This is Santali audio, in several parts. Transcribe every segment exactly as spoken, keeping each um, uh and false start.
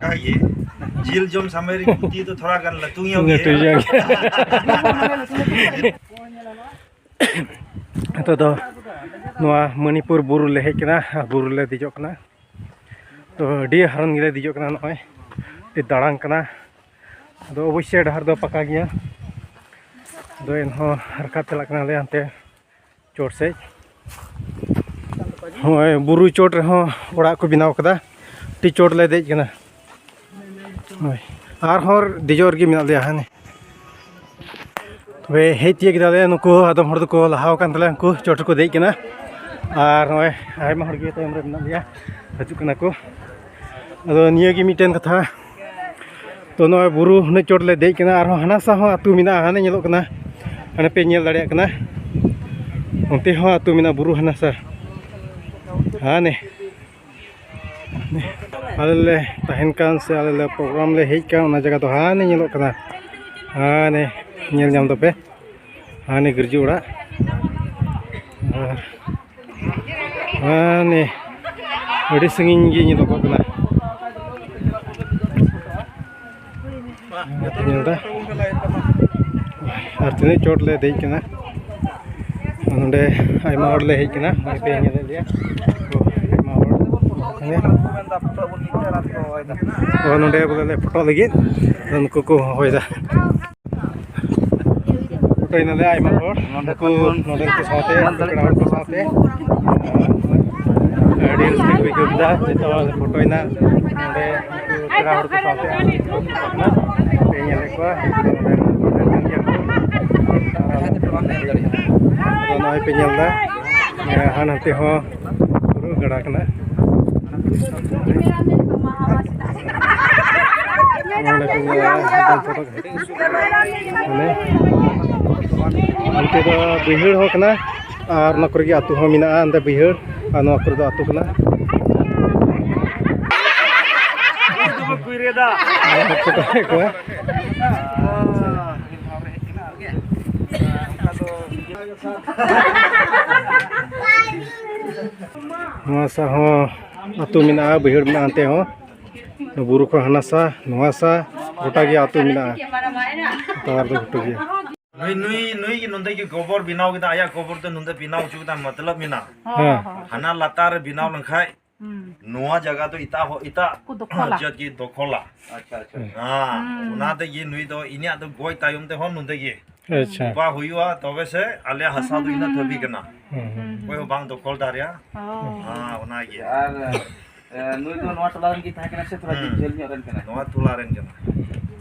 ᱚᱱᱠᱟᱜᱮ ᱡᱤᱞ ᱡᱚᱢ ᱥᱚᱢᱚᱭ ᱨᱮ ᱜᱩᱛᱤ ᱫᱚ ᱛᱷᱚᱲᱟ ᱜᱟᱱ ᱞᱟᱹᱴᱩ ᱧᱚᱜ ᱜᱮᱭᱟ᱾ ᱞᱟᱹᱴᱩ ᱧᱚᱜ ᱜᱮᱭᱟ᱾ ᱱᱤᱛᱚᱜ ᱫᱚ ᱱᱚᱣᱟ ᱢᱚᱱᱤᱯᱩᱨ ᱵᱩᱨᱩ ᱞᱮ ᱦᱮᱡ ᱠᱟᱱᱟ ᱟᱨ ᱵᱩᱨᱩ ᱞᱮ ᱫᱮᱡᱚᱜ ᱠᱟᱱᱟ᱾ ᱛᱚ ᱟᱹᱰᱤ ᱦᱟᱨᱚᱱ ᱜᱮᱞᱮ ᱫᱮᱡᱚᱜ ᱠᱟᱱᱟ, ᱱᱚᱜᱼᱚᱭ ᱟᱹᱰᱤ ᱫᱟᱲᱟᱝ ᱠᱟᱱᱟ᱾ ᱟᱫᱚ ᱚᱵᱚᱥᱥᱳᱭ ᱰᱟᱦᱟᱨ ᱫᱚ ᱯᱟᱠᱟ ᱜᱮᱭᱟ᱾ ᱟᱫᱚ ᱮᱱᱦᱚᱸ ᱨᱟᱠᱟᱵ ᱪᱟᱞᱟᱜ ᱠᱟᱱᱟᱞᱮ ᱦᱟᱱᱛᱮ ᱪᱚᱴ ᱥᱮᱫ᱾ ᱱᱚᱜᱼᱚᱭ ᱵᱩᱨᱩ ᱪᱚᱴ ᱨᱮᱦᱚᱸ ᱚᱲᱟᱜ ᱠᱚ ᱵᱮᱱᱟᱣ ᱠᱟᱫᱟ᱾ ᱟᱹᱰᱤ ᱪᱚᱴ ᱞᱮ ᱫᱮᱡ ᱠᱟᱱᱟ᱾ ᱦᱳᱭ, ᱟᱨᱦᱚᱸ ᱫᱮᱡᱚᱜ ᱨᱮᱜᱮ ᱢᱮᱱᱟᱜ ᱞᱮᱭᱟ᱾ ᱦᱟᱱᱮ ᱛᱚᱵᱮ ᱦᱮᱡ ᱛᱤᱭᱳᱜ ᱠᱮᱫᱟᱞᱮ᱾ ᱱᱩᱠᱩ ᱟᱫᱚᱢ ᱦᱚᱲ ᱫᱚᱠᱚ ᱞᱟᱦᱟᱣ ᱟᱠᱟᱱ ᱛᱟᱞᱮᱭᱟ, ᱩᱱᱠᱩ ᱪᱚᱴ ᱨᱮᱠᱚ ᱫᱮᱡ ᱠᱟᱱᱟ᱾ ᱟᱨ ᱱᱚᱜᱼᱚᱭ ᱟᱭᱢᱟ ᱦᱚᱲ ᱜᱮ ᱛᱟᱭᱚᱢ ᱨᱮ ᱢᱮᱱᱟᱜ ᱞᱮᱭᱟ, ᱦᱤᱡᱩᱜ ᱠᱟᱱᱟ ᱠᱚ᱾ ᱟᱫᱚ ᱱᱤᱭᱟᱹ ᱜᱮ ᱢᱤᱫᱴᱮᱱ ᱠᱟᱛᱷᱟ, ᱛᱚ ᱱᱚᱜᱼᱚᱭ ᱵᱩᱨᱩ ᱩᱱᱟᱹᱜ ᱪᱚᱴ ᱞᱮ ᱫᱮᱡ ᱠᱟᱱᱟ, ᱟᱨᱦᱚᱸ ᱦᱟᱱᱟ ᱥᱟ ᱦᱚᱸ ᱟᱹᱛᱩ ᱢᱮᱱᱟᱜᱼᱟ, ᱦᱟᱱᱮ ᱧᱮᱞᱚᱜ ᱠᱟᱱᱟ, ᱦᱟᱱᱮ ᱯᱮ ᱧᱮᱞ ᱫᱟᱲᱮᱭᱟᱜ ᱠᱟᱱᱟ, ᱚᱱᱛᱮ ᱦᱚᱸ ᱟᱹᱛᱩ ᱢᱮᱱᱟᱜᱼᱟ ᱵᱩᱨᱩ ᱦᱟᱱᱟ ᱥᱟ᱾ ᱦᱟᱱᱮ ᱟᱞᱮ ᱞᱮ ᱛᱟᱦᱮᱱ ᱠᱟᱱ ᱥᱮ ᱟᱞᱮ ᱞᱮ ᱯᱨᱳᱜᱨᱟᱢ ᱞᱮ ᱦᱮᱡ ᱠᱟᱱ, ᱚᱱᱟ ᱡᱟᱭᱜᱟ ᱫᱚ ᱦᱟᱱᱮ ᱧᱮᱞᱚᱜ ᱠᱟᱱᱟ, ᱦᱟᱱᱮ ᱧᱮᱞ ᱧᱟᱢ ᱫᱟᱯᱮ, ᱦᱟᱱᱮ ᱜᱤᱨᱡᱟᱹ ᱚᱲᱟᱜ᱾ ᱟᱨ ᱦᱟᱱᱮ ᱟᱹᱰᱤ ᱥᱟᱺᱜᱤᱧ ᱜᱮ ᱧᱮᱞᱚᱜᱚᱜ ᱠᱟᱱᱟ᱾ ᱧᱮᱞ ᱫᱟ᱾ ᱟᱨ ᱛᱤᱱᱟᱹᱜ ᱪᱚᱴ ᱞᱮ ᱫᱮᱡ ᱠᱟᱱᱟ᱾ ᱱᱚᱰᱮ ᱟᱭᱢᱟ ᱦᱚᱲ ᱞᱮ ᱦᱮᱡ ᱠᱟᱱᱟ, ᱱᱚᱜᱼᱚᱭ ᱯᱮ ᱧᱮᱞᱮᱫ ᱞᱮᱭᱟ᱾ ᱟᱭᱢᱟ ᱦᱚᱲ᱾ ᱱᱚᱰᱮ ᱵᱚᱞᱮ ᱞᱮ ᱯᱷᱳᱴᱳ ᱞᱟᱹᱜᱤᱫ, ᱟᱫᱚ ᱱᱩᱠᱩ ᱠᱚ ᱦᱚᱦᱚᱭᱮᱫᱟ᱾ ᱯᱷᱳᱴᱳᱭ ᱱᱟᱞᱮ ᱟᱭᱢᱟ ᱦᱚᱲ, ᱱᱚᱰᱮ ᱠᱚ, ᱱᱚᱰᱮᱱ ᱠᱚ ᱥᱟᱶᱛᱮ, ᱯᱮᱲᱟ ᱦᱚᱲ ᱠᱚ ᱥᱟᱶᱛᱮ᱾ ᱟᱹᱰᱤ ᱨᱟᱹᱥᱠᱟᱹ ᱠᱚ ᱟᱹᱭᱠᱟᱹᱣ ᱠᱮᱫᱟ, ᱡᱚᱛᱚ ᱦᱚᱲ ᱞᱮ ᱯᱷᱳᱴᱳᱭᱮᱱᱟ᱾ ᱱᱚᱰᱮ ᱩᱱᱠᱩ ᱯᱮᱲᱟ ᱦᱚᱲ ᱠᱚ ᱥᱟᱶᱛᱮ ᱯᱮ ᱧᱮᱞᱮᱫ ᱠᱚᱣᱟ, ᱱᱚᱰᱮ ᱠᱟᱱ ᱜᱮᱭᱟ ᱠᱚ᱾ ᱟᱫᱚ ᱱᱚᱜᱼᱚᱭ ᱯᱮ ᱧᱮᱞ ᱮᱫᱟ, ᱦᱟᱱ ᱦᱟᱱᱛᱮ ᱦᱚᱸ ᱯᱩᱨᱟᱹ ᱜᱟᱰᱟ ᱠᱟᱱᱟ᱾ ᱱᱚᱰᱮ ᱠᱚ ᱧᱮᱞᱟ, ᱢᱟᱱᱮ, ᱚᱱᱛᱮ ᱫᱚ ᱵᱟᱹᱭᱦᱟᱹᱲ ᱦᱚᱸ ᱠᱟᱱᱟ ᱟᱨ ᱚᱱᱟ ᱠᱚᱨᱮ ᱜᱮ ᱟᱹᱛᱩ ᱦᱚᱸ ᱢᱮᱱᱟᱜᱼᱟ᱾ ᱚᱱᱛᱮ ᱵᱟᱹᱭᱦᱟᱹᱲ ᱟᱨ ᱱᱚᱣᱟ ᱠᱚᱨᱮ ᱫᱚ ᱟᱹᱛᱩ ᱠᱟᱱᱟ᱾ ᱱᱚᱣᱟ ᱥᱟᱶ ᱦᱚᱸ ᱟᱹᱛᱩ ᱢᱮᱱᱟᱜᱼᱟ, ᱵᱟᱹᱭᱦᱟᱹᱲ ᱢᱮᱱᱟᱜᱼᱟ ᱚᱱᱛᱮ ᱦᱚᱸ᱾ ᱵᱩᱨᱩ ᱠᱷᱚᱱ ᱦᱟᱱᱟ ᱥᱟ, ᱱᱚᱣᱟ ᱥᱟ, ᱜᱚᱴᱟ ᱜᱮ ᱟᱹᱛᱩ ᱢᱮᱱᱟᱜᱼᱟ᱾ ᱛᱟᱞᱟ ᱨᱮᱫᱚ ᱜᱷᱩᱴᱩ ᱜᱮᱭᱟ᱾ ᱱᱩᱭ, ᱱᱩᱭ, ᱱᱩᱭ ᱜᱮ ᱱᱚᱸᱰᱮ ᱜᱮ ᱜᱚᱵᱚᱨ ᱵᱮᱱᱟᱣ ᱠᱮᱫᱟ, ᱟᱭᱟᱜ ᱜᱚᱵᱚᱨ ᱫᱚ ᱱᱚᱸᱰᱮ ᱵᱮᱱᱟᱣ ᱦᱚᱪᱚ ᱠᱮᱫᱟ, ᱢᱚᱛᱞᱚᱵ ᱢᱮᱱᱟᱜᱼᱟ᱾ ᱦᱮᱸ᱾ ᱦᱟᱱᱟ ᱞᱟᱛᱟᱨ ᱨᱮ ᱵᱮᱱᱟᱣ ᱞᱮᱱᱠᱷᱟᱡ ᱦᱩᱸ᱾ ᱱᱚᱣᱟ ᱡᱟᱭᱜᱟ ᱫᱚ ᱮᱴᱟᱜ ᱦᱚ-, ᱮᱴᱟᱜ ᱠᱚ ᱫᱚᱠᱷᱚᱞᱟ᱾ ᱡᱟᱹᱛ ᱜᱮ ᱫᱚᱠᱷᱚᱞᱟ᱾ ᱟᱪᱪᱷᱟ, ᱟᱪᱪᱷᱟ᱾ ᱦᱮᱸ, ᱦᱩᱸ᱾ ᱚᱱᱟ ᱛᱮᱜᱮ ᱱᱩᱭ ᱫᱚ ᱤᱧᱟᱹᱜ ᱫᱚ ᱜᱚᱡ ᱛᱟᱭᱚᱢ ᱛᱮᱦᱚᱸ ᱱᱚᱸᱰᱮ ᱜᱮ ᱟᱪᱪᱷᱟ᱾ ᱛᱚᱯᱟ ᱦᱩᱭᱩᱜᱼᱟ, ᱛᱚᱵᱮ ᱥᱮ ᱟᱞᱮ ᱦᱟᱥᱟ ᱫᱚ ᱤᱱᱟᱹ ᱫᱷᱟᱹᱵᱤᱡ ᱠᱟᱱᱟ᱾ ᱦᱩᱸ, ᱦᱩᱸ, ᱚᱠᱚᱭ ᱦᱚᱸ ᱵᱟᱝ ᱫᱚᱠᱷᱚᱞ ᱫᱟᱲᱮᱭᱟᱜᱼᱟ᱾ ᱚ᱾ ᱦᱮᱸ, ᱚᱱᱟᱜᱮ᱾ ᱟᱨ, ᱮ, ᱱᱩᱭ ᱫᱚ ᱱᱚᱣᱟ ᱴᱚᱞᱟ ᱨᱮᱱ ᱜᱮ ᱛᱟᱦᱮᱸ ᱠᱟᱱᱟ ᱥᱮ ᱛᱷᱚᱲᱟ ᱦᱩᱸ᱾ ᱡᱷᱟᱹᱞ ᱧᱚᱜ ᱨᱮᱱ ᱠᱟᱱᱟᱭ? ᱱᱚᱣᱟ ᱴᱚᱞᱟ ᱨᱮᱱ ᱠᱟᱱᱟ᱾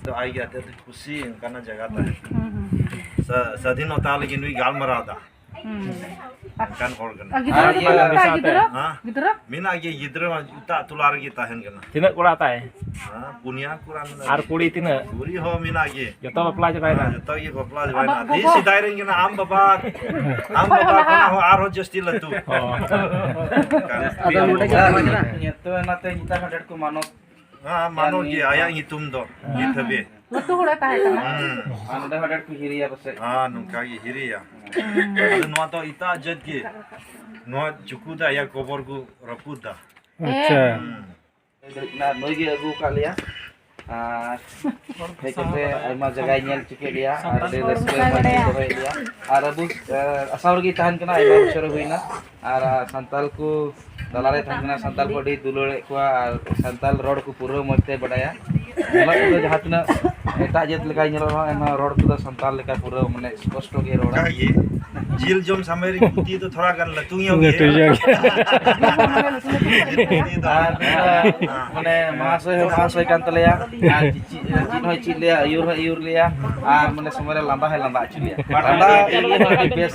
ᱛᱚ ᱟᱡ ᱜᱮ ᱟᱹᱰᱤ ᱟᱸᱴ ᱠᱩᱥᱤ ᱚᱱᱠᱟᱱᱟᱜ ᱡᱟᱭᱜᱟ ᱛᱟᱦᱮᱸ᱾ ᱦᱩᱸ, ᱦᱩᱸ, ᱦᱩᱸ᱾ ᱥᱟ-, ᱥᱟᱫᱷᱤᱱᱚᱛᱟ ᱞᱟᱹᱜᱤᱫ ᱱᱩᱭ ᱜᱟᱞᱢᱟᱨᱟᱣ ᱮᱫᱟ᱾ ᱦᱩᱸ᱾ ᱚᱱᱠᱟᱱ ᱦᱚᱲ ᱠᱟᱱᱟ᱾ ᱟᱨ ᱜᱤᱫᱽᱨᱟᱹ ᱟᱨ ᱫᱚ ᱤᱭᱟᱹ ᱢᱮᱱᱟᱜ ᱛᱟᱭ, ᱜᱤᱫᱽᱨᱟᱹ? ᱦᱮᱸ? ᱜᱤᱫᱽᱨᱟᱹ? ᱢᱮᱱᱟᱜ ᱜᱮ, ᱜᱤᱫᱽᱨᱟᱹ ᱢᱟ ᱮᱴᱟᱜ ᱴᱚᱞᱟ ᱨᱮᱜᱮ ᱛᱟᱦᱮᱱ ᱠᱟᱱᱟ᱾ ᱛᱤᱱᱟᱹᱜ ᱠᱚᱲᱟ ᱛᱟᱭ? ᱦᱮᱸ, ᱯᱩᱱᱭᱟ ᱠᱚᱲᱟ ᱢᱮᱱᱟᱜ ᱟᱨ ᱜᱮ᱾ ᱠᱩᱲᱤ ᱛᱤᱱᱟᱹᱜ? ᱠᱩᱲᱤ ᱦᱚᱸ ᱢᱮᱱᱟᱜ ᱜᱮ᱾ ᱡᱚᱛᱚ ᱵᱟᱯᱞᱟ ᱪᱟᱵᱟᱭᱮᱱᱟ? ᱦᱮᱸ, ᱡᱚᱛᱚ ᱜᱮ ᱵᱟᱯᱞᱟ ᱪᱟᱵᱟᱭᱮᱱᱟ᱾ ᱟᱵᱚ ᱟᱹᱰᱤ ᱜᱚᱜᱚ? ᱥᱮᱫᱟᱭ ᱨᱮᱱ ᱠᱟᱱᱟ, ᱟᱢ ᱵᱟᱵᱟ, ᱟᱢ ᱦᱳᱭ, ᱵᱟᱵᱟ ᱚᱱᱟ ᱠᱷᱚᱱᱟᱜ ᱦᱚᱸ ᱟᱨᱦᱚᱸ ᱡᱟᱹᱥᱛᱤ ᱞᱟᱹᱴᱩ᱾ ᱚ᱾ ᱟᱫᱚ ᱱᱚᱰᱮ ᱜᱮ ᱟᱨᱦᱚᱸ ᱢᱮᱱᱟᱜᱼᱟ᱾ ᱱᱤᱛᱚᱜ ᱚᱱᱟᱛᱮ ᱱᱮᱛᱟᱨ ᱦᱚᱸ ᱰᱷᱮᱨ ᱠᱚ ᱢᱟᱱᱚᱛ ᱦᱮᱸ, ᱢᱟᱱᱚ ᱜᱮ ᱟᱭᱟᱜ ᱧᱩᱛᱩᱢ ᱫᱚ ᱱᱤᱛ ᱦᱟᱹᱵᱤᱡ᱾ ᱞᱟᱹᱴᱩ ᱦᱚᱲᱮ ᱛᱟᱦᱮᱸ ᱠᱟᱱᱟ᱾ ᱦᱩᱸ᱾ ᱟᱨ ᱱᱚᱰᱮ ᱦᱚᱸ ᱰᱷᱮᱨ ᱠᱚ ᱦᱤᱨᱤᱭᱟ ᱯᱟᱥᱮᱡ᱾ ᱦᱮᱸ, ᱱᱚᱝᱠᱟ ᱜᱮ ᱦᱤᱨᱤᱭᱟ᱾ ᱦᱩᱸ᱾ ᱟᱫᱚ ᱱᱚᱣᱟ ᱫᱚ ᱮᱴᱟᱜ ᱡᱟᱹᱛ ᱜᱮ, ᱱᱚᱣᱟ ᱪᱩᱠᱩ ᱫᱚ ᱟᱭᱟᱜ ᱠᱚᱵᱚᱨ ᱠᱚ ᱨᱟᱹᱯᱩᱫ ᱫᱟ᱾ ᱟᱪᱪᱷᱟ᱾ ᱦᱩᱸ᱾ ᱱᱩᱭ ᱜᱮ ᱟᱹᱜᱩ ᱟᱠᱟᱫ ᱞᱮᱭᱟ᱾ ᱟᱨ ᱦᱮᱡ ᱠᱟᱛᱮ ᱟᱭᱢᱟ ᱡᱟᱭᱜᱟᱭ ᱧᱮᱞ ᱦᱚᱪᱚ ᱠᱮᱫ ᱞᱮᱭᱟ ᱟᱨ ᱟᱹᱰᱤ ᱨᱟᱹᱥᱠᱟᱹ ᱢᱚᱡᱽ ᱛᱮ ᱫᱚᱦᱚᱭᱮᱫ ᱞᱮᱭᱟ᱾ ᱟᱨ ᱟᱵᱚ, ᱮ, ᱟᱥᱟᱢ ᱨᱮᱜᱮ ᱛᱟᱦᱮᱱ ᱠᱟᱱᱟ, ᱟᱭᱢᱟ ᱵᱚᱪᱷᱚᱨ ᱦᱩᱭᱱᱟ᱾ ᱟᱨ, ᱟ, ᱥᱟᱱᱛᱟᱞ ᱠᱚ ᱛᱟᱞᱟᱨᱮ ᱛᱟᱦᱮᱱ ᱠᱟᱱᱟ, ᱥᱟᱱᱛᱟᱞ ᱠᱚ ᱟᱹᱰᱤ ᱫᱩᱞᱟᱹᱲᱮᱫ ᱠᱚᱣᱟ ᱟᱨ ᱥᱟᱱᱛᱟᱞ ᱨᱚᱲ ᱠᱚ ᱯᱩᱨᱟᱹ ᱢᱚᱡᱽ ᱛᱮ ᱵᱟᱰᱟᱭᱟ᱾ ᱧᱮᱞᱚᱜ ᱠᱚᱫᱚ ᱡᱟᱦᱟᱸ ᱛᱤᱱᱟᱹᱜ ᱮᱴᱟᱜ ᱡᱟᱹᱛ ᱞᱮᱠᱟᱭ ᱧᱮᱞᱚᱜ ᱨᱮᱦᱚᱸ, ᱮᱱᱦᱚᱸ ᱨᱚᱲ ᱠᱚᱫᱚ ᱥᱟᱱᱛᱟᱞ ᱞᱮᱠᱟ ᱯᱩᱨᱟᱹ, ᱢᱟᱱᱮ, ᱥᱯᱚᱥᱴᱚ ᱜᱮ ᱨᱚᱲᱟ᱾ ᱚᱱᱠᱟ ᱜᱮ᱾ ᱡᱤᱞ ᱡᱚᱢ ᱥᱚᱢᱚᱭ ᱨᱮ ᱯᱩᱛᱤ ᱫᱚ ᱛᱷᱚᱲᱟ ᱜᱟᱱ ᱞᱟᱹᱴᱩ ᱧᱚᱜ ᱜᱮ᱾ ᱞᱟᱹᱴᱩ ᱧᱚᱜ ᱜᱮ᱾ ᱯᱩᱛᱤ ᱫᱚ ᱟᱨ, ᱟᱨ, ᱢᱟᱱᱮ, ᱢᱟᱦᱟᱥᱚᱭ ᱦᱚᱸ ᱢᱟᱦᱟᱥᱚᱭ ᱠᱟᱱ ᱛᱟᱞᱮᱭᱟ᱾ ᱟᱨ ᱪᱮᱫ, ᱪᱮᱫ ᱦᱚᱸᱭ ᱪᱮᱫ ᱞᱮᱭᱟ, ᱟᱹᱭᱩᱨ ᱦᱚᱸᱭ ᱟᱹᱭᱩᱨ ᱞᱮᱭᱟ᱾ ᱟᱨ, ᱢᱟᱱᱮ, ᱥᱚᱢᱚᱭ ᱨᱮ ᱞᱟᱸᱫᱟ ᱦᱚᱸᱭ ᱞᱟᱸᱫᱟ ᱦᱚᱪᱚ ᱞᱮᱭᱟ᱾ ᱞᱟᱸᱫᱟ ᱤᱭᱟᱹ ᱦᱚᱸ ᱟᱹᱰᱤ ᱵᱮᱥ᱾